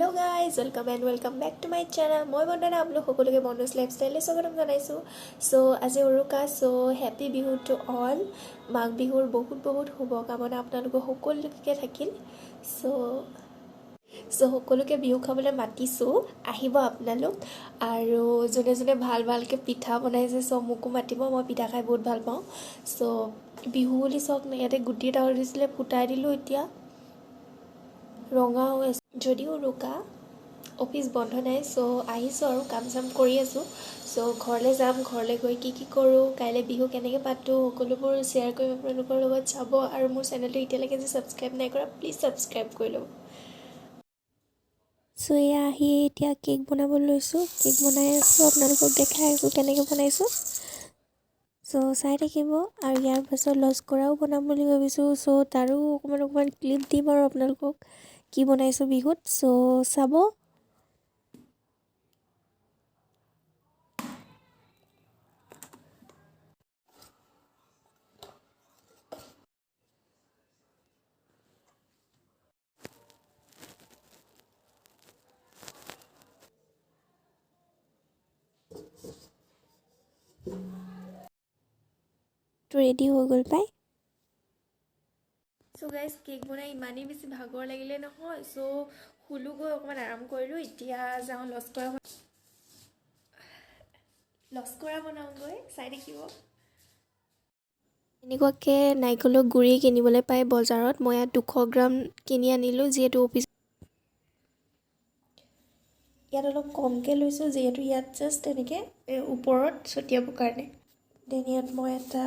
Hello guys, welcome and welcome back to my channel. মই বন্দনা, আপোনালোক সকলোকে বন্দুজ লাইফষ্টাইললৈ স্বাগতম জনাইছোঁ। চ' আজি উৰুকা, চ' হেপী বিহু টু অল। মাঘ বিহুৰ বহুত বহুত শুভকামনা আপোনালোকৰ সকলোকে থাকিল। চ' সকলোকে বিহু খাবলৈ মাতিছোঁ, আহিব আপোনালোক। আৰু যোনে যোনে ভাল ভালকৈ পিঠা বনাইছে, চ' মোকো মাতিব, মই পিঠা খাই বহুত ভাল পাওঁ। চ' বিহু বুলি চাওক, ইয়াতে গুটি এটা দিছিলে, ফুটাই দিলোঁ, এতিয়া ৰঙা হৈ আছে। যদিও উৰুকা, অফিচ বন্ধ নাই, চ' আহিছোঁ আৰু কাম চাম কৰি আছোঁ। চ' ঘৰলৈ যাম, ঘৰলৈ গৈ কি কি কৰোঁ, কাইলৈ বিহু কেনেকৈ পাতোঁ, সকলোবোৰ শ্বেয়াৰ কৰিম আপোনালোকৰ লগত, চাব। আৰু মোৰ চেনেলটো এতিয়ালৈকে যে ছাবস্ক্ৰাইব নাই কৰা, প্লিজ ছাবস্ক্ৰাইব কৰি ল'ব। চ' এয়া আহি এতিয়া কেক বনাব লৈছোঁ, কেক বনাই আছোঁ, আপোনালোকক দেখাই আছোঁ কেনেকৈ বনাইছোঁ। চ' চাই থাকিব। আৰু ইয়াৰ পাছত লস্কৰাও বনাম বুলি ভাবিছোঁ, চ' তাৰো অকণমান অকণমান ক্লিপ দিম আৰু আপোনালোকক কি বনাইছোঁ বিহুত, চ' চাব। ৰেডি হৈ গ'ল পাই। চ' গাইজ, কেক বনাই ইমানেই বেছি ভাগৰ লাগিলে নহয়, চ' শুলোগৈ, অকণমান আৰাম কৰিলোঁ। এতিয়া যাওঁ লস্কৰা বনাওঁগৈ, চাই থাকিব। এনেকুৱাকৈ নাৰিকলৰ গুড়ি কিনিবলৈ পায় বজাৰত। মই ইয়াত 200 গ্ৰাম কিনি আনিলোঁ, যিহেতু অফিচ ইয়াত অলপ কমকৈ লৈছোঁ, যিহেতু ইয়াত জাষ্ট এনেকৈ ওপৰত ছটিয়াবৰ কাৰণে। Then ইয়াত মই এটা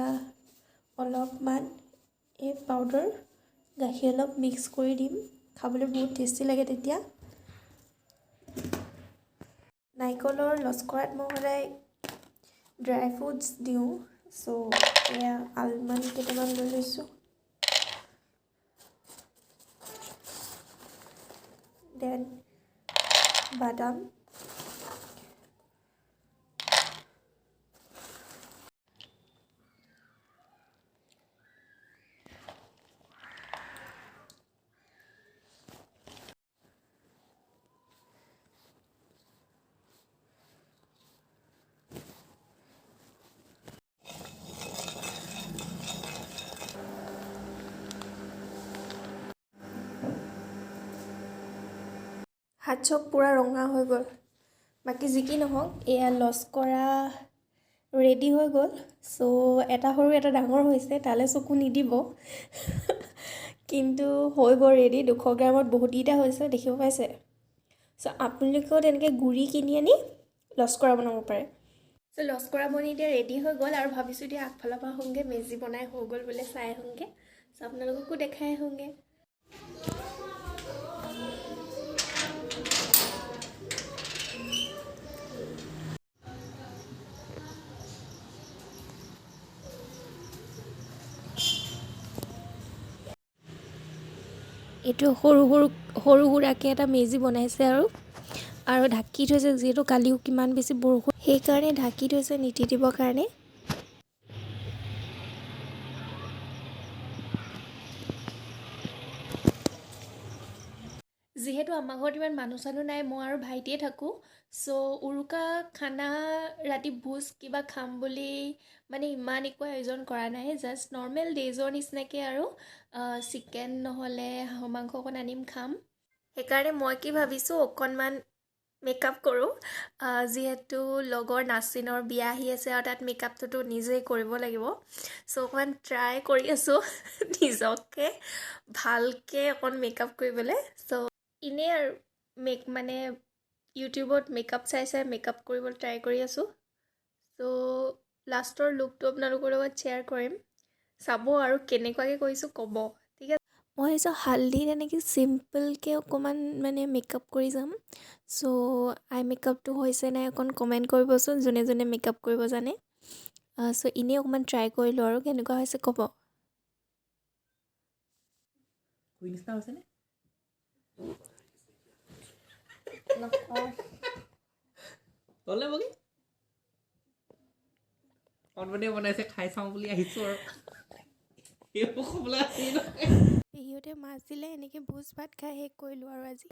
অলপমান এই পাউডাৰ গাখীৰ অলপ মিক্স কৰি দিম, খাবলৈ বহুত টেষ্টি লাগে তেতিয়া। নাৰিকলৰ লস্কৰাত মই সদায় ড্ৰাই ফ্ৰুটছ দিওঁ। চ' এয়া আলমণ্ড কেইটামান লৈ লৈছোঁ, then বাদাম, হাত চব পূৰা ৰঙা হৈ গ'ল। বাকী যি কি নহওক, এয়া লস্কৰা ৰেডি হৈ গ'ল। চ' এটা সৰু এটা ডাঙৰ হৈছে, তালৈ চকু নিদিব, কিন্তু হৈ গ'ল ৰেডি। 200 গ্ৰামত বহুতকেইটা হৈছে, দেখিব পাইছে। চ' আপোনালোকেও তেনেকৈ গুড়ি কিনি আনি লস্কৰা বনাব পাৰে। চ' লস্কৰা বনি এতিয়া ৰেডি হৈ গ'ল আৰু ভাবিছোঁ এতিয়া আগফালৰ পৰা আহোঁগৈ, মেজি বনাই হৈ গ'ল বোলে, চাই আহোঁগৈ। চ' আপোনালোককো দেখাই আহোঁগৈ। এইটো সৰু সৰু সৰু সুৰাকৈ এটা মেজি বনাইছে আৰু আৰু ঢাকি থৈছে, যিহেতু কালিও কিমান বেছি বৰষুণ, সেইকাৰণে ঢাকি থৈছে নিতিতিবৰ কাৰণে। যিহেতু আমাৰ ঘৰত ইমান মানুহ চানুহ নাই, মই আৰু ভাইটিয়ে থাকোঁ। চ' উৰুকা খানা ৰাতি ভোজ কিবা খাম বুলি মানে ইমান একো আয়োজন কৰা নাই, জাষ্ট নৰ্মেল ডেইজৰ নিচিনাকৈ আৰু চিকেন নহ'লে হাঁহৰ মাংস অকণ আনিম, খাম। সেইকাৰণে মই কি ভাবিছোঁ, অকণমান মেকআপ কৰোঁ, যিহেতু লগৰ নাচিনৰ বিয়া আহি আছে আৰু তাত মেকআপটোতো নিজেই কৰিব লাগিব। চ' অকণমান ট্ৰাই কৰি আছোঁ নিজকে ভালকৈ অকণ মেকআপ কৰিবলৈ। চ' এনেই আৰু মানে ইউটিউবত মেকআপ চাই চাই মেকআপ কৰিবলৈ ট্ৰাই কৰি আছোঁ। চ' লাষ্টৰ লুকটো আপোনালোকৰ লগত শ্বেয়াৰ কৰিম, চাব আৰু কেনেকুৱাকৈ কৰিছোঁ ক'ব, ঠিক আছে। মই ভাবিছোঁ হালধি তেনেকৈ চিম্পলকৈ অকণমান মানে মেকআপ কৰি যাম। চ' আই মেকআপটো হৈছে নাই অকণ কমেণ্ট কৰিবচোন, যোনে যোনে মেকআপ কৰিব জানে। চ' এনেই অকণমান ট্ৰাই কৰিলোঁ আৰু কেনেকুৱা হৈছে ক'ব। খুৰী নিচিনা হৈছেনে? তলে বগী কণমানিয়ে বনাইছে, খাই চাওঁ বুলি আহিছোঁ আৰু সেইবোৰ খাবলৈ আছেই নহয়। পেহীহঁতে মাছ দিলে, এনেকৈ ভোজ ভাত খাই শেষ কৰিলোঁ আৰু আজি।